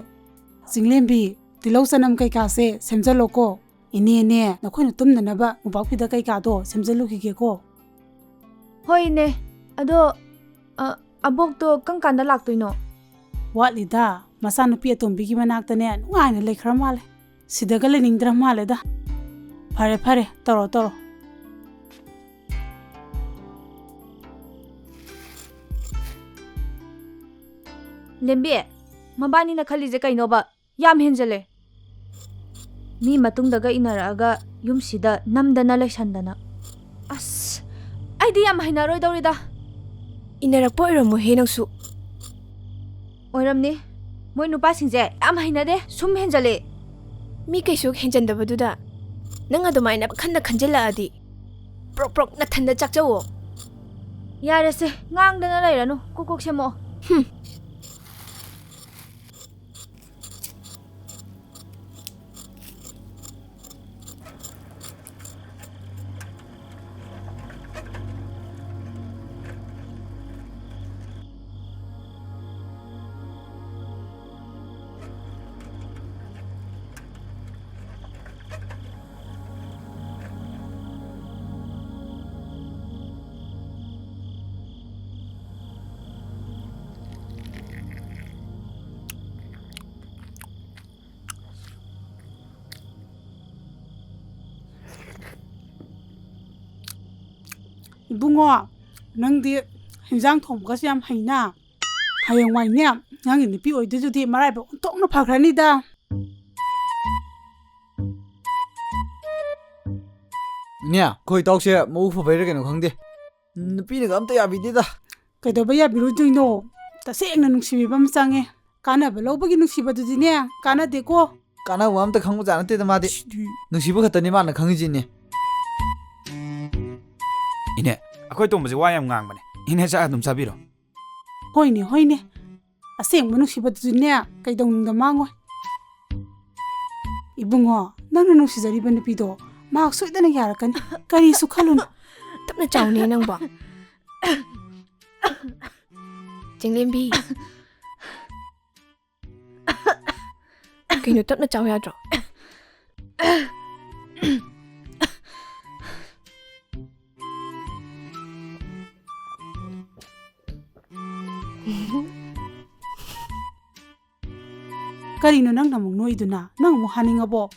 ꯆꯤꯡꯂꯦꯝꯕꯤ, ꯇꯤꯜꯍꯧ ꯆꯅꯝ ꯀꯩꯀꯥꯁꯦ ꯁꯦꯝꯖꯜꯂꯣꯀꯣ꯫ ꯏꯅꯦꯅꯦ, ꯅꯈꯣꯏꯅ ꯇꯨꯝꯅꯅꯕ ꯃꯣꯝꯄꯥꯛ ꯐꯤꯗꯛ ꯀꯩꯀꯥꯗꯣ ꯁꯦꯝꯖꯜꯂꯨꯈꯤꯒꯦꯀꯣ꯫ ꯍꯣꯏ, ꯏꯅꯦ꯫ ꯑꯗꯣ, ꯑ, ꯑꯕꯣꯛꯇꯣ ꯀꯔꯝ ꯀꯥꯟꯗ ꯂꯥꯛꯇꯣꯏꯅꯣ? ꯋꯥꯠꯂꯤꯗ, ꯃꯆꯥꯅꯨꯄꯤ ꯑꯇꯣꯝꯕꯤꯒꯤ ꯃꯅꯥꯛꯇꯅꯦ ꯅꯨꯡꯉꯥꯏꯅ ꯂꯩꯈ꯭ꯔ ꯃꯥꯜꯂꯦ꯫ ꯁꯤꯗꯒ ꯂꯩꯅꯤꯡꯗ꯭ꯔ ꯃꯥꯜꯂꯦꯗ꯫ ꯐꯔꯦ, ꯐꯔꯦ, ꯇꯧꯔꯣ, ꯇꯧꯔꯣ꯫ ꯂꯦꯝꯕꯤ, ꯃꯕꯥꯅꯤꯅ ꯈꯜꯂꯤꯁꯦ ꯀꯩꯅꯣꯕ? ꯌꯥꯝ ꯍꯦꯟꯖꯜꯂꯦ꯫ ꯃꯤ ꯃꯇꯨꯡꯗꯒ ꯏꯟꯅꯔꯛꯑꯒ ꯌꯨꯝꯁꯤꯗ ꯅꯝꯗꯅ ꯂꯩꯁꯟꯗꯅ꯫ ꯑꯁ, ꯑꯩꯗꯤ ꯌꯥꯝ ꯍꯩꯅꯔꯣꯏꯗꯧꯔꯤꯗ꯫ ꯏꯟꯅꯔꯛꯄ ꯑꯣꯏꯔꯝꯃꯣꯏꯍꯦ ꯅꯪꯁꯨ꯫ ꯑꯣꯏꯔꯝꯅꯤ꯫ ꯃꯣꯏ ꯅꯨꯄꯥꯁꯤꯡꯁꯦ ꯌꯥꯝ ꯍꯩꯅꯗꯦ, ꯁꯨꯝ ꯍꯦꯟꯖꯜꯂꯦ꯫ ꯃꯤ ꯀꯩꯁꯨ ꯍꯦꯟꯖꯟꯗꯕꯗꯨꯗ ꯅꯪ ꯑꯗꯨꯃꯥꯏꯅ ꯄꯪꯈꯟꯗ ꯈꯟꯖꯤꯜꯂꯛꯑꯗꯤ ꯄ꯭ꯔꯣꯛ ꯄ꯭ꯔꯣꯛ ꯅꯊꯟꯗ ꯆꯥꯛꯆꯧꯋꯣ꯫ ꯌꯥꯔꯦꯁꯦ, ꯉꯥꯡꯗꯅ ꯂꯩꯔꯅꯨ, ꯀꯣꯛ ꯀꯣꯛ ꯁꯦꯝꯃꯛꯑꯣ꯫ ꯍꯨꯝ꯫ ꯏꯕꯨꯡꯉꯣ, ꯅꯪꯗꯤ ꯍꯤꯟꯖꯥꯡ ꯊꯣꯡꯕꯒꯁꯨ ꯌꯥꯝ ꯍꯩꯅ꯫ ꯍꯌꯦꯡꯋꯥꯏꯅꯦ, ꯅꯪꯒꯤ ꯅꯨꯄꯤ ꯑꯣꯏꯗꯣꯏꯗꯨꯗꯤ ꯃꯔꯥꯏꯕꯛ ꯑꯣꯟꯊꯣꯛꯅ ꯐꯈ꯭ꯔꯅꯤꯗ꯫ ꯏꯅꯦ, ꯑꯩꯈꯣꯏ ꯏꯇꯥꯎꯁꯦ ꯃꯕꯨꯛ ꯐꯕꯩꯔꯥ ꯀꯩꯅꯣ ꯈꯪꯗꯦ, ꯅꯨꯄꯤꯅꯒ ꯑꯝꯇ ꯌꯥꯕꯤꯗꯦꯗ꯫ ꯀꯩꯗꯧꯕ ꯌꯥꯕꯤꯔꯣꯏꯗꯣꯏꯅꯣ? ꯇꯁꯦꯡꯅ ꯅꯨꯡꯁꯤꯕꯤꯕ ꯑꯃ ꯆꯪꯉꯦ꯫ ꯀꯥꯟꯅꯕ ꯂꯧꯕꯒꯤ ꯅꯨꯡꯁꯤꯕꯗꯨꯗꯤꯅꯦ, ꯀꯥꯟꯅꯗꯦꯀꯣ꯫ ꯀꯥꯟꯅꯕ ꯑꯝꯇ ꯈꯪꯕꯖꯥꯠ ꯅꯠꯇꯦꯗ ꯃꯥꯗꯤ꯫ ꯁꯤꯗꯤ꯫ ꯅꯨꯡꯁꯤꯕ ꯈꯛꯇꯅꯤ ꯃꯥꯅ ꯈꯪꯉꯤꯁꯤꯅꯦ꯫ ꯏꯅꯦ, ꯑꯩꯈꯣꯏ ꯇꯣꯝꯕꯁꯦ ꯋꯥ ꯌꯥꯝ ꯉꯥꯡꯕꯅꯦ꯫ ꯏꯅꯦ, ꯆꯥꯛ ꯑꯗꯨꯝ ꯆꯥꯕꯤꯔꯣ꯫ ꯍꯣꯏꯅꯦ, ꯍꯣꯏꯅꯦ꯫ ꯑꯁꯦꯡꯕ ꯅꯨꯡꯁꯤꯕꯗꯨꯁꯨꯅꯦ, ꯀꯩꯗꯧꯅꯨꯡꯗ ꯃꯥꯡꯉꯣꯏ꯫ ꯏꯕꯨꯡꯉꯣ, ꯅꯪꯅ ꯅꯨꯡꯁꯤꯖꯔꯤꯕ ꯅꯨꯄꯤꯗꯣ ꯃꯍꯥꯛ ꯁꯣꯏꯗꯅ ꯌꯥꯔꯛꯀꯅꯤ꯫ ꯀꯔꯤꯁꯨ ꯈꯜꯂꯨꯅꯨ꯫ ꯇꯞꯅ ꯆꯥꯎꯅꯦ ꯅꯪꯕꯣ꯫ ꯆꯤꯡꯂꯦꯝꯕꯤ꯫ ꯀꯩꯅꯣ, ꯇꯞꯅ ꯆꯥꯎ ꯌꯥꯗ꯭ꯔꯣ? ꯀꯔꯤꯅꯣ ꯅꯪꯅ ꯑꯃꯨꯛ ꯅꯣꯛꯏꯗꯨꯅ? ꯅꯪ ꯑꯃꯨꯛ ꯍꯥꯅꯤꯡꯉꯕꯣ?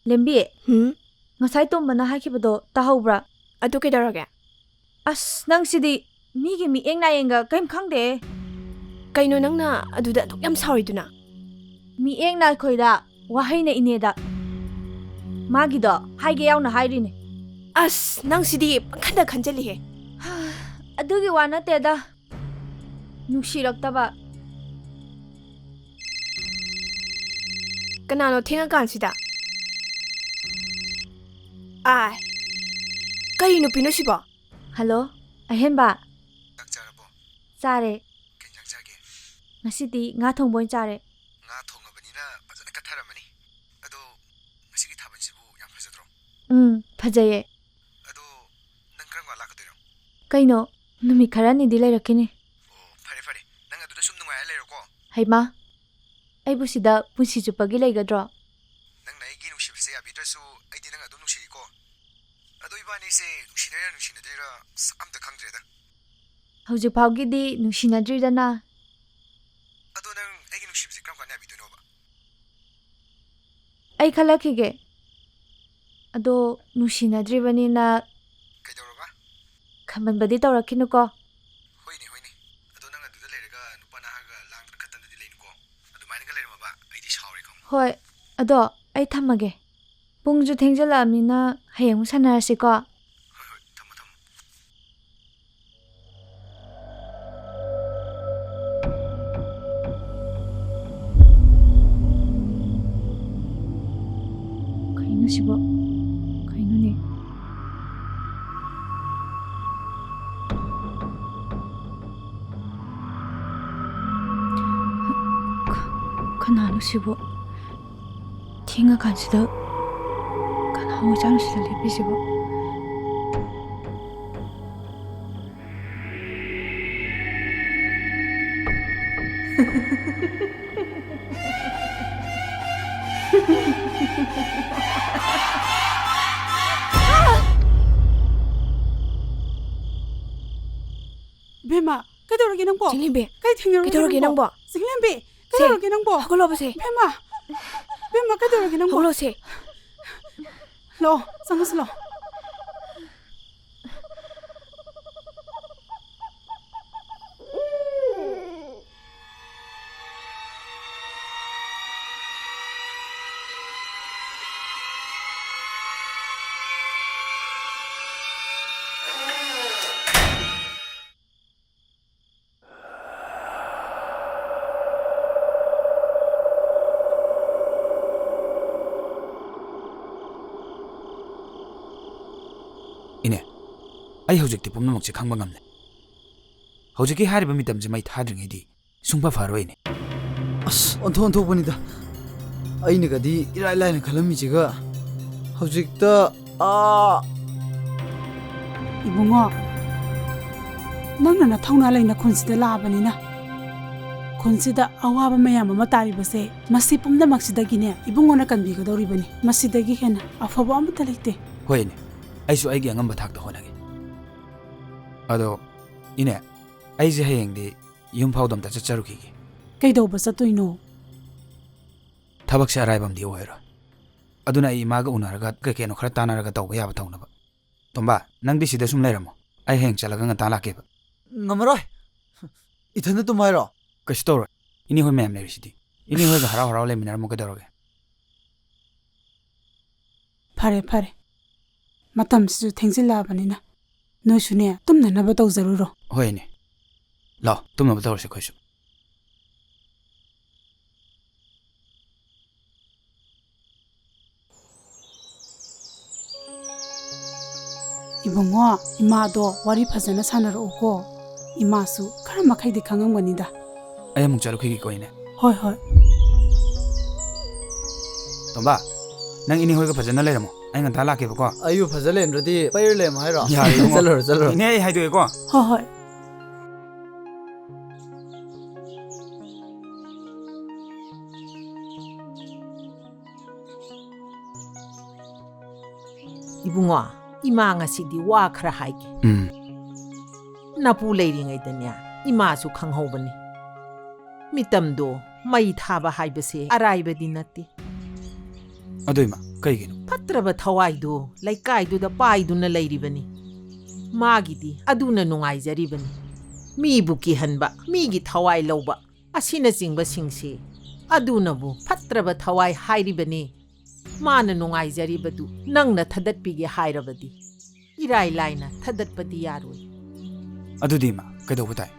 ꯂꯦꯝꯕꯤ, ꯍꯨꯝ? ꯉꯁꯥꯏ ꯇꯣꯝꯕꯅ ꯍꯥꯏꯈꯤꯕꯗꯣ ꯇꯥꯍꯧꯕ꯭ꯔꯥ? ꯑꯗꯨ ꯀꯩꯗꯧꯔꯒꯦ? ꯑꯁ, ꯅꯪꯁꯤꯗꯤ ꯃꯤꯒꯤ ꯃꯤꯠꯌꯦꯡ ꯅꯥꯌꯦꯡꯒ ꯀꯩꯝ ꯈꯪꯗꯦ꯫ ꯀꯩꯅꯣ ꯅꯪꯅ ꯑꯗꯨꯗ ꯑꯗꯨꯛ ꯌꯥꯝ ꯁꯥꯎꯔꯤꯗꯨꯅ? ꯃꯤꯠꯌꯦꯡ ꯅꯥꯈꯣꯏꯗ, ꯋꯥꯍꯩꯅ ꯏꯅꯦꯗ꯫ ꯃꯥꯒꯤꯗꯣ ꯍꯥꯏꯒꯦ ꯌꯥꯎꯅ ꯍꯥꯏꯔꯤꯅꯦ꯫ ꯑꯁ, ꯅꯪꯁꯤꯗꯤ ꯄꯪꯈꯟꯗ ꯈꯟꯖꯜꯂꯤꯍꯦ꯫ ꯑꯗꯨꯒꯤ ꯋꯥ ꯅꯠꯇꯦꯗ꯫ ꯅꯨꯡꯁꯤꯔꯛꯇꯕ꯫ ꯀꯅꯥꯅꯣ ꯊꯦꯡꯉꯀꯥꯟꯁꯤꯗ? ꯑꯥꯏ, ꯀꯔꯤ ꯅꯨꯄꯤꯅꯣ ꯁꯤꯕꯣ? ꯍꯜꯂꯣ, ꯑꯍꯦꯟꯕ꯫ ꯆꯥꯛ ꯆꯥꯔꯕꯣ? ꯆꯥꯔꯦ꯫ ꯀꯩ ꯏꯟꯖꯥꯡ ꯆꯥꯒꯦ? ꯉꯁꯤꯗꯤ ꯉꯥ ꯊꯣꯡꯕ ꯑꯣꯏꯅ ꯆꯥꯔꯦ꯫ ꯉꯥ ꯊꯣꯡꯉꯕꯅꯤꯅ ꯐꯖꯅ ꯀꯠꯊꯔꯝꯃꯅꯤ꯫ ꯑꯗꯣ ꯉꯁꯤꯒꯤ ꯊꯥꯕꯜꯁꯤꯕꯨ ꯌꯥꯝ ꯐꯖꯗ꯭ꯔꯣ? ꯎꯝ, ꯐꯖꯩꯌꯦ꯫ ꯑꯗꯣ ꯅꯪ ꯀꯔꯝ ꯀꯥꯟ ꯂꯥꯛꯀꯗꯣꯏꯅꯣ? ꯀꯩꯅꯣ, ꯅꯨꯃꯤꯠ ꯈꯔꯅꯤꯗꯤ ꯂꯩꯔꯛꯈꯤꯅꯤ꯫ ꯑꯣ, ꯐꯔꯦ ꯐꯔꯦ, ꯅꯪ ꯑꯗꯨꯗ ꯁꯨꯝ ꯅꯨꯡꯉꯥꯏꯔ ꯂꯩꯔꯣꯀꯣ꯫ ꯍꯩꯃꯥ, ꯑꯩꯕꯨ ꯁꯤꯗ ꯄꯨꯟꯁꯤ ꯆꯨꯞꯄꯒꯤ ꯂꯩꯒꯗ꯭ꯔꯣ? ꯅꯪꯅ ꯑꯩꯒꯤ ꯅꯨꯡꯁꯤꯕꯁꯦ ꯌꯥꯕꯤꯗ꯭ꯔꯁꯨ ꯑꯩꯗꯤ ꯅꯪ ꯑꯗꯨꯝ ꯅꯨꯡꯁꯤꯔꯤꯀꯣ꯫ ꯑꯗꯣ ꯏꯕꯥꯅꯤꯁꯦ ꯅꯨꯡꯁꯤꯅꯔꯤꯔꯥ ꯅꯨꯡꯁꯤꯅꯗ꯭ꯔꯤꯔꯥ ꯑꯁ ꯑꯝꯇ ꯈꯪꯗ꯭ꯔꯦꯗ꯫ ꯍꯧꯖꯤꯛ ꯐꯥꯎꯒꯤꯗꯤ ꯅꯨꯡꯁꯤꯅꯗ꯭ꯔꯤꯗꯅ꯫ ꯑꯗꯣ ꯅꯪ ꯑꯩꯒꯤ ꯅꯨꯡꯁꯤꯕꯁꯦ ꯀꯔꯝ ꯀꯥꯟꯗ ꯌꯥꯕꯤꯗꯣꯏꯅꯣꯕ? ꯑꯩ ꯈꯜꯂꯛꯈꯤꯒꯦ꯫ ꯑꯗꯣ ꯅꯨꯡꯁꯤꯅꯗ꯭ꯔꯤꯕꯅꯤꯅ ꯀꯩꯗꯧꯔꯕ? ꯈꯝꯕꯟꯕꯗꯤ ꯇꯧꯔꯛꯈꯤꯅꯨꯀꯣ꯫ ꯍꯣꯏꯅꯦ, ꯍꯣꯏꯅꯦ꯫ ꯑꯗꯣ ꯅꯪ ꯑꯗꯨꯗ ꯂꯩꯔꯒ ꯅꯨꯄꯥ ꯅꯍꯥꯒ ꯂꯥꯡꯗꯅ ꯈꯠꯇꯅꯗꯤ ꯂꯩꯅꯨꯀꯣ꯫ ꯑꯗꯨꯃꯥꯏꯅꯒ ꯂꯩꯔꯝꯃꯕ ꯑꯩꯗꯤ ꯁꯥꯎꯔꯦ ꯈꯪꯉꯨ꯫ ꯍꯣꯏ, ꯑꯗꯣ ꯑꯩ ꯊꯝꯃꯒꯦ꯫ ꯄꯨꯡꯁꯨ ꯊꯦꯡꯖꯜꯂꯛꯑꯕꯅꯤꯅ ꯍꯌꯦꯡ ꯑꯃꯨꯛ ꯁꯥꯟꯅꯔꯁꯤꯀꯣ꯫ ꯍꯣꯏ, ꯍꯣꯏ, ꯊꯝꯃꯣ, ꯊꯝꯃꯣ꯫ ꯀꯩꯅꯣ ꯁꯤꯕꯣ? ꯀꯩꯅꯣꯅꯦ? ꯀ-, ꯀꯅꯥꯅꯣ ꯁꯤꯕꯣ? ꯊꯦꯡꯉꯀꯥꯟꯁꯤꯗ ꯀꯅꯥ ꯑꯣꯏꯖꯥꯠꯅꯣ ꯁꯤꯗ ꯂꯦꯞꯄꯤꯁꯤꯕꯣ? ꯏꯕꯦꯝꯃ, ꯀꯩꯗꯧꯔꯒꯦ ꯅꯪꯕꯣ? ꯆꯤꯡꯂꯦꯝꯕꯤ, ꯀꯩ ꯊꯦꯡꯅꯔꯒꯦ ꯀꯩꯗꯧꯔꯒꯦ ꯅꯪꯕꯣ? ꯅꯪꯕꯣ? ꯆꯤꯡꯂꯦꯝꯕꯤ, ꯁꯦ, ꯀꯩꯗꯧꯔꯒꯦ ꯅꯪꯕꯣ? ꯍꯧꯒꯠꯂꯣꯕ ꯁꯦ꯫ ꯏꯕꯦꯝꯃ, ꯏꯕꯦꯝꯃ, ꯀꯩꯗꯧꯔꯒꯦ ꯅꯪꯕꯣ? ꯍꯧꯒꯠꯂꯣ ꯁꯦ꯫ ꯂꯥꯛꯑꯣ, ꯆꯪꯉꯁꯤ ꯂꯥꯛꯑꯣ꯫ ꯏꯅꯦ, ꯑꯩ ꯍꯧꯖꯤꯛꯇꯤ ꯄꯨꯝꯅꯃꯛꯁꯦ ꯈꯪꯕ ꯉꯝꯂꯦ꯫ ꯍꯧꯖꯤꯛꯀꯤ ꯍꯥꯏꯔꯤꯕ ꯃꯤꯇꯝꯁꯦ ꯃꯩ ꯊꯥꯗ꯭ꯔꯤꯉꯩꯗꯤ ꯁꯨꯡꯐ ꯐꯔꯣꯏꯅꯦ꯫ ꯑꯁ, ꯑꯣꯟꯊꯣꯛ ꯑꯣꯟꯊꯣꯛꯄꯅꯤꯗ꯫ ꯑꯩꯅꯒꯗꯤ ꯏꯔꯥꯏ ꯂꯥꯏꯅ ꯈꯜꯂꯝꯃꯤꯁꯤꯒ ꯍꯧꯖꯤꯛꯇ, ꯑꯥ! ꯏꯕꯨꯡꯉꯣ, ꯅꯪꯅ ꯅꯊꯧꯅꯥ ꯂꯩꯅ ꯈꯨꯟꯁꯤꯗ ꯂꯥꯛꯑꯕꯅꯤꯅ, ꯈꯨꯟꯁꯤꯗ ꯑꯋꯥꯕ ꯃꯌꯥꯝ ꯑꯃ ꯇꯥꯔꯤꯕꯁꯦ, ꯃꯁꯤ ꯄꯨꯝꯅꯃꯛꯁꯤꯗꯒꯤꯅꯦ ꯏꯕꯨꯡꯉꯣꯅ ꯀꯟꯕꯤꯒꯗꯧꯔꯤꯕꯅꯤ꯫ ꯃꯁꯤꯗꯒꯤ ꯍꯦꯟꯅ ꯑꯐꯕ ꯑꯃꯠꯇ ꯂꯩꯇꯦ꯫ ꯍꯣꯏꯅꯦ, ꯑꯩꯁꯨ ꯑꯩꯒꯤ ꯑꯉꯝꯕ ꯊꯥꯛꯇ ꯍꯣꯠꯅꯒꯦ꯫ ꯑꯗꯣ, ꯏꯅꯦ, ꯑꯩꯁꯦ ꯍꯌꯦꯡꯗꯤ ꯌꯨꯝ ꯐꯥꯎꯗ ꯑꯝꯇ ꯆꯠꯆꯔꯨꯈꯤꯒꯦ꯫ ꯀꯩꯗꯧꯕ ꯆꯠꯇꯣꯏꯅꯣ? ꯊꯕꯛꯁꯦ ꯑꯔꯥꯏꯕ ꯑꯃꯗꯤ ꯑꯣꯏꯔꯣꯏ꯫ ꯑꯗꯨꯅ ꯑꯩ ꯏꯃꯥꯒ ꯎꯅꯔꯒ ꯀꯩ ꯀꯩꯅꯣ ꯈꯔ ꯇꯥꯟꯅꯔꯒ ꯇꯧꯕ ꯌꯥꯕ ꯇꯧꯅꯕ꯫ ꯇꯣꯝꯕ, ꯅꯪꯗꯤ ꯁꯤꯗ ꯁꯨꯝ ꯂꯩꯔꯝꯃꯣ꯫ ꯑꯩ ꯍꯌꯦꯡ ꯆꯠꯂꯒ ꯉꯟꯇꯥ ꯂꯥꯛꯀꯦꯕ꯫ ꯉꯝꯃꯔꯣꯏ꯫ ꯏꯊꯟꯗ ꯇꯨꯝ ꯍꯥꯏꯔꯣ? ꯀꯩꯁꯨ ꯇꯧꯔꯣꯏ꯫ ꯏꯅꯦ ꯍꯣꯏ ꯃꯌꯥꯝ ꯂꯩꯔꯤꯁꯤꯗꯤ꯫ ꯏꯅꯦ ꯍꯣꯏꯒ ꯍꯔꯥꯎ ꯍꯔꯥꯎ ꯂꯩꯃꯤꯟꯅꯔꯝꯃꯣ ꯀꯩꯗꯧꯔꯒꯦ? ꯐꯔꯦ, ꯐꯔꯦ꯫ ꯃꯇꯝꯁꯤꯁꯨ ꯊꯦꯡꯖꯤꯜꯂꯛꯑꯕꯅꯤꯅ ꯅꯣꯏꯁꯨꯅꯦ, ꯇꯨꯝꯅꯅꯕ ꯇꯧꯖꯔꯨꯔꯣ꯫ ꯍꯣꯏ, ꯏꯅꯦ꯫ ꯂꯥꯛꯑꯣ, ꯇꯨꯝꯅꯕ ꯇꯧꯔꯁꯤ ꯑꯩꯈꯣꯏꯁꯨ꯫ ꯏꯕꯨꯡꯉꯣ, ꯏꯃꯥꯗꯣ ꯋꯥꯔꯤ ꯐꯖꯅ ꯁꯥꯟꯅꯔꯛꯎꯀꯣ꯫ ꯏꯃꯥꯁꯨ ꯈꯔ ꯃꯈꯩꯗꯤ ꯈꯪꯉꯝꯒꯅꯤꯗ꯫ ꯑꯩ ꯑꯃꯨꯛ ꯆꯠꯂꯨꯈꯤꯒꯦꯀꯣ, ꯏꯅꯦ꯫ ꯍꯣꯏ, ꯍꯣꯏ꯫ ꯇꯣꯝꯕ, ꯅꯪ ꯏꯅꯦ ꯍꯣꯏꯒ ꯐꯖꯅ ꯂꯩꯔꯝꯃꯣ꯫ ꯑꯩ ꯉꯟꯇꯥ ꯂꯥꯛꯀꯦꯕꯀꯣ꯫ ꯑꯩꯕꯨ ꯐꯖ ꯂꯩꯔꯝꯗ꯭ꯔꯗꯤ ꯄꯩꯔ ꯂꯩꯔꯝꯃꯣ ꯍꯥꯏꯔꯣ? ꯌꯥꯔꯦ, ꯏꯕꯨꯡꯉꯣ꯫ ꯆꯠꯂꯨꯔꯣ, ꯆꯠꯂꯨꯔꯣ꯫ ꯏꯅꯦ, ꯑꯩ ꯍꯥꯏꯗꯣꯛꯑꯦꯀꯣ꯫ ꯍꯣꯏ, ꯍꯣꯏ꯫ ꯏꯕꯨꯡꯉꯣ, ꯏꯃꯥ ꯉꯁꯤꯗꯤ ꯋꯥ ꯈꯔ ꯍꯥꯏꯒꯦ꯫ ꯎꯝ꯫ ꯅꯄꯨ ꯂꯩꯔꯤꯉꯩꯗꯅꯦ, ꯏꯃꯥꯁꯨ ꯈꯪꯍꯧꯕꯅꯤ꯫ ꯃꯤꯇꯝꯗꯣ ꯃꯩ ꯊꯥꯕ ꯍꯥꯏꯕꯁꯦ ꯑꯔꯥꯏꯕꯗꯤ ꯅꯠꯇꯦ꯫ ꯑꯗꯨ ꯏꯃꯥ, ꯀꯩꯒꯤꯅꯣ? ꯐꯠꯇ꯭ꯔꯕ ꯊꯋꯥꯏꯗꯨ ꯂꯩꯀꯥꯏꯗꯨꯗ ꯄꯥꯏꯗꯨꯅ ꯂꯩꯔꯤꯕꯅꯤ꯫ ꯃꯥꯒꯤꯗꯤ ꯑꯗꯨꯅ ꯅꯨꯡꯉꯥꯏꯖꯔꯤꯕꯅꯤ꯫ ꯃꯤꯕꯨ ꯀꯤꯍꯟꯕ, ꯃꯤꯒꯤ ꯊꯋꯥꯏ ꯂꯧꯕ, ꯑꯁꯤꯅꯆꯤꯡꯕꯁꯤꯡꯁꯤ ꯑꯗꯨꯅꯕꯨ ꯐꯠꯇ꯭ꯔꯕ ꯊꯋꯥꯏ ꯍꯥꯏꯔꯤꯕꯅꯤ꯫ ꯃꯥꯅ ꯅꯨꯡꯉꯥꯏꯖꯔꯤꯕꯗꯨ ꯅꯪꯅ ꯊꯗꯠꯄꯤꯒꯦ ꯍꯥꯏꯔꯕꯗꯤ ꯏꯔꯥꯏ ꯂꯥꯏꯅ ꯊꯗꯠꯄꯗꯤ ꯌꯥꯔꯣꯏ꯫ ꯑꯗꯨꯗꯤ ꯏꯃꯥ, ꯀꯩꯗꯧꯕ ꯇꯥꯏ?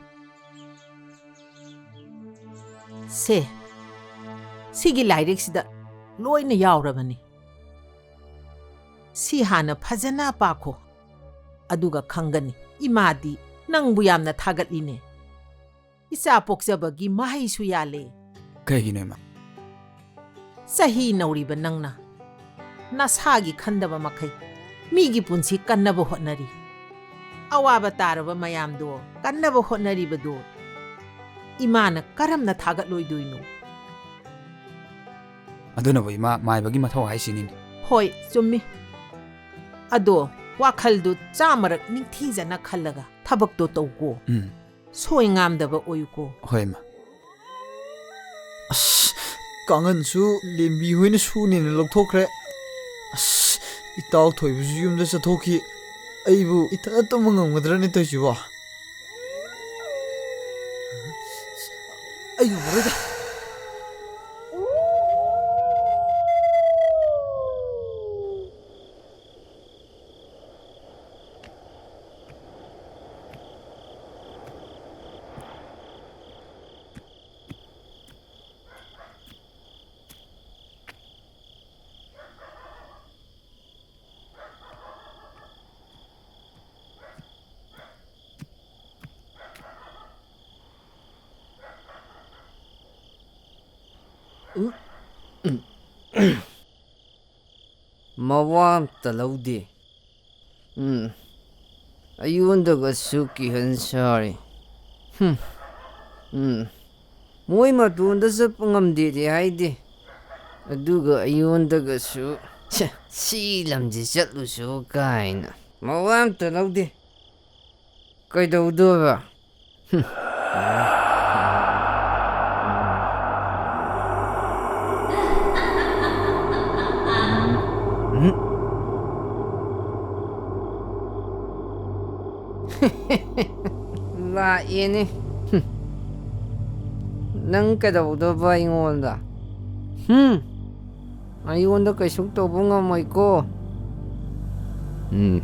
ꯁꯦ, ꯁꯤꯒꯤ ꯂꯥꯏꯔꯤꯛꯁꯤꯗ ꯂꯣꯏꯅ ꯌꯥꯎꯔꯕꯅꯤ꯫ ꯁꯤ ꯍꯥꯟꯅ ꯐꯖꯅ ꯄꯥꯈꯣ, ꯑꯗꯨꯒ ꯈꯪꯒꯅꯤ꯫ ꯏꯃꯥꯗꯤ ꯅꯪꯕꯨ ꯌꯥꯝꯅ ꯊꯥꯒꯠꯂꯤꯅꯦ꯫ ꯏꯆꯥ ꯄꯣꯛꯆꯕꯒꯤ ꯃꯍꯩꯁꯨ ꯌꯥꯜꯂꯦ꯫ ꯀꯩꯒꯤꯅꯣ, ꯏꯃꯥ? ꯆꯍꯤ ꯅꯧꯔꯤꯕ ꯅꯪꯅ ꯅꯁꯥꯒꯤ ꯈꯟꯗꯕ ꯃꯈꯩ ꯃꯤꯒꯤ ꯄꯨꯟꯁꯤ ꯀꯟꯅꯕ ꯍꯣꯠꯅꯔꯤ꯫ ꯑꯋꯥꯕ ꯇꯥꯔꯕ ꯃꯌꯥꯝꯗꯣ ꯀꯟꯅꯕ ꯍꯣꯠꯅꯔꯤꯕꯗꯣ ꯏꯃꯥꯅ ꯀꯔꯝꯅ ꯊꯥꯒꯠꯂꯣꯏꯗꯣꯏꯅꯣ? ꯑꯗꯨꯅꯕꯨ ꯏꯃꯥ ꯃꯥꯏꯕꯒꯤ ꯃꯊꯧ ꯍꯥꯏꯁꯤꯅꯤꯅꯦ꯫ ꯍꯣꯏ, ꯆꯨꯝꯃꯤ꯫ ꯑꯗꯣ ꯋꯥꯈꯜꯗꯨ ꯆꯥꯃꯔꯛ ꯅꯤꯡꯊꯤꯖꯅ ꯈꯜꯂꯒ ꯊꯕꯛꯇꯣ ꯇꯧꯀꯣ꯫ ꯎꯝ꯫ ꯁꯣꯏ ꯉꯥꯝꯗꯕ ꯑꯣꯏꯌꯨꯀꯣ꯫ ꯍꯣꯏ, ꯏꯃꯥ꯫ ꯑꯁ, ꯀꯥꯡꯍꯟꯁꯨ ꯂꯦꯝꯕꯤ ꯍꯣꯏꯅ ꯁꯨꯅꯦꯅ ꯂꯧꯊꯣꯛꯈ꯭ꯔꯦ꯫ ꯑꯁ, ꯏꯇꯥꯎ ꯊꯣꯏꯕꯁꯨ ꯌꯨꯝꯗ ꯆꯠꯊꯣꯛꯈꯤ꯫ ꯑꯩꯕꯨ ꯏꯊꯟꯗ ꯇꯨꯝꯕ ꯉꯝꯒꯗ꯭ꯔꯅꯦ ꯇꯧꯔꯤꯁꯤꯕꯣ? ꯑꯩ ꯉꯝꯃꯔꯣꯏꯗ꯫ ꯎꯝ, ꯎꯝ, ꯎꯝ꯫ ꯃꯋꯥ ꯑꯝꯇ ꯂꯧꯗꯦ꯫ ꯎꯝ꯫ ꯑꯩꯉꯣꯟꯗꯒꯁꯨ ꯀꯤꯍꯟ ꯁꯥꯔꯤ꯫ ꯍꯨꯝ꯫ ꯎꯝ꯫ ꯃꯣꯏ ꯃꯇꯣꯟꯗ ꯆꯠꯄ ꯉꯝꯗꯦꯗꯤ ꯍꯥꯏꯗꯦ꯫ ꯑꯗꯨꯒ ꯑꯩꯉꯣꯟꯗꯒꯁꯨ, "ꯁꯦ, ꯁꯤ ꯂꯝꯁꯤ ꯆꯠꯂꯨꯁꯣ" ꯀꯥꯏꯅ꯫ ꯃꯋꯥ ꯑꯝꯇ ꯂꯧꯗꯦ꯫ ꯀꯩꯗꯧꯗꯣꯏꯕ? ꯍꯨꯝ꯫ ꯂꯥꯛꯑꯦꯅꯦ꯫ ꯍꯨꯝ꯫ ꯅꯪ ꯀꯩꯗꯧꯗꯣꯏꯕ ꯑꯩꯉꯣꯟꯗ? ꯍꯨꯝ꯫ ꯑꯩꯉꯣꯟꯗ ꯀꯩꯁꯨ ꯇꯧꯕ ꯉꯝꯃꯣꯏꯀꯣ꯫ ꯎꯝ꯫